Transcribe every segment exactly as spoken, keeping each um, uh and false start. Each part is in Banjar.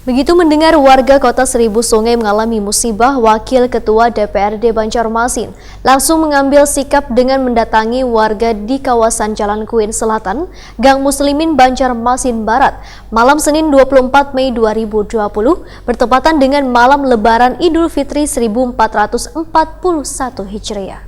Begitu mendengar warga Kota Seribu Sungai mengalami musibah, Wakil Ketua D P R D Banjarmasin langsung mengambil sikap dengan mendatangi warga di kawasan Jalan Queen Selatan, Gang Muslimin, Banjarmasin Barat, malam Senin dua puluh empat Mei dua ribu dua puluh, bertepatan dengan malam Lebaran Idul Fitri seribu empat ratus empat puluh satu Hijriah.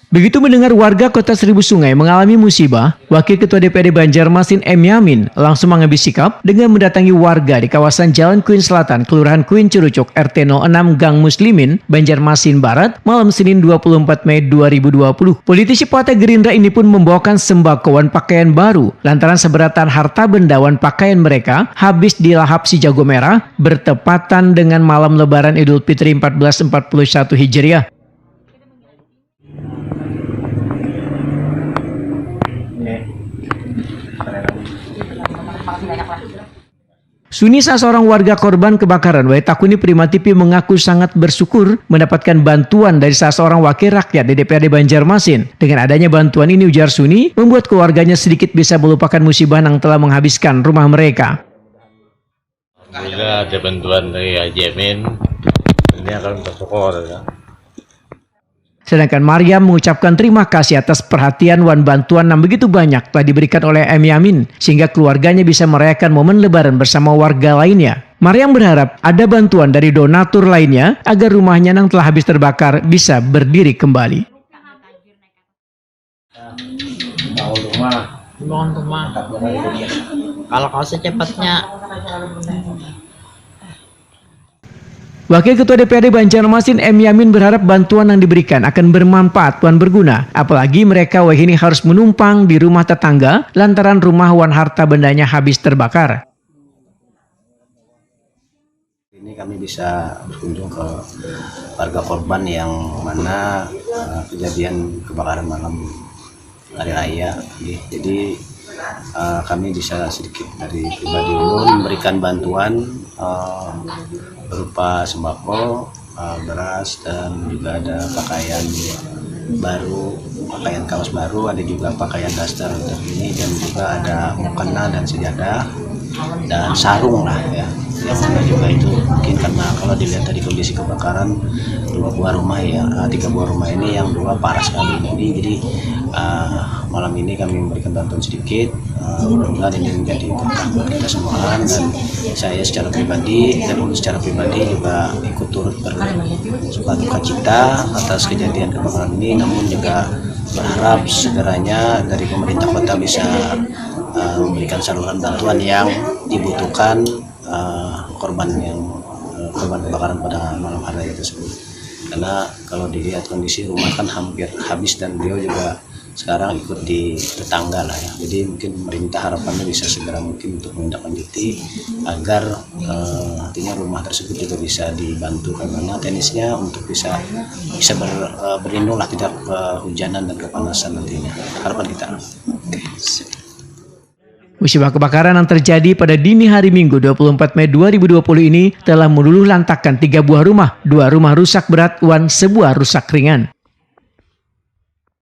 Begitu mendengar warga Kota Seribu Sungai mengalami musibah, Wakil Ketua D P R D Banjarmasin M Yamin langsung mengambil sikap dengan mendatangi warga di kawasan Jalan Queen Selatan, Kelurahan Queen Curucuk, R T nol enam Gang Muslimin, Banjarmasin Barat, malam Senin dua puluh empat Mei dua ribu dua puluh. Politisi Partai Gerindra ini pun membawakan sembako wan pakaian baru lantaran seberatan harta benda wan pakaian mereka habis dilahap si jago merah bertepatan dengan malam Lebaran Idul Fitri empat belas empat puluh satu Hijriah. Suni, salah seorang warga korban kebakaran, wayah takuni Prima T V, mengaku sangat bersyukur mendapatkan bantuan dari salah seorang wakil rakyat di D P R D Banjarmasin. Dengan adanya bantuan ini, ujar Suni, membuat keluarganya sedikit bisa melupakan musibah yang telah menghabiskan rumah mereka. Alhamdulillah ada bantuan dari Haji Amin. Ini akan bersyukur ya. Sedangkan Mariam mengucapkan terima kasih atas perhatian wan bantuan yang begitu banyak telah diberikan oleh M Yamin, sehingga keluarganya bisa merayakan momen Lebaran bersama warga lainnya. Mariam berharap ada bantuan dari donatur lainnya agar rumahnya yang telah habis terbakar bisa berdiri kembali. Bangun rumah. Bangun rumah. Kalau kau secepatnya. Wakil Ketua D P R D Banjarmasin M Yamin berharap bantuan yang diberikan akan bermanfaat dan berguna, apalagi mereka wahini harus menumpang di rumah tetangga lantaran rumah wan harta bendanya habis terbakar. Ini kami bisa berkunjung ke warga korban yang mana uh, kejadian kebakaran malam hari raya. Jadi uh, kami bisa sedikit dari pribadi ulun memberikan bantuan uh, berupa sembako, uh, beras dan juga ada pakaian baru, pakaian kaos baru, ada juga pakaian daster terkini dan juga ada mukena dan sejadah dan sarung lah ya. Yang mana juga itu mungkin karena kalau dilihat dari kondisi kebakaran dua buah rumah ya, uh, tiga buah rumah ini yang dua parah sekali ini. Jadi uh, malam ini kami memberikan bantuan sedikit. Uh, mudah-mudahan ini menjadi berkah buat kita semua dan saya secara pribadi dan ulun secara pribadi juga ikut turut bersuka duka cita atas kejadian kebakaran ini, namun juga berharap segeranya dari pemerintah kota bisa uh, memberikan saluran bantuan yang dibutuhkan uh, korban yang uh, korban kebakaran pada malam hari raya tersebut. Karena kalau dilihat kondisi rumah kan hampir habis dan beliau juga sekarang ikut di tetangga lah ya. Jadi mungkin pemerintah harapannya bisa segera mungkin untuk menindaklanjuti agar uh, artinya rumah tersebut juga bisa dibantu karena teknisnya untuk bisa bisa ber, uh, berlindung lah tidak kehujanan dan kepanasan nantinya. Harapan kita. Musibah kebakaran yang terjadi pada dini hari Minggu dua puluh empat Mei dua ribu dua puluh ini telah meluluh lantakkan tiga buah rumah, dua rumah rusak berat wan sebuah rusak ringan.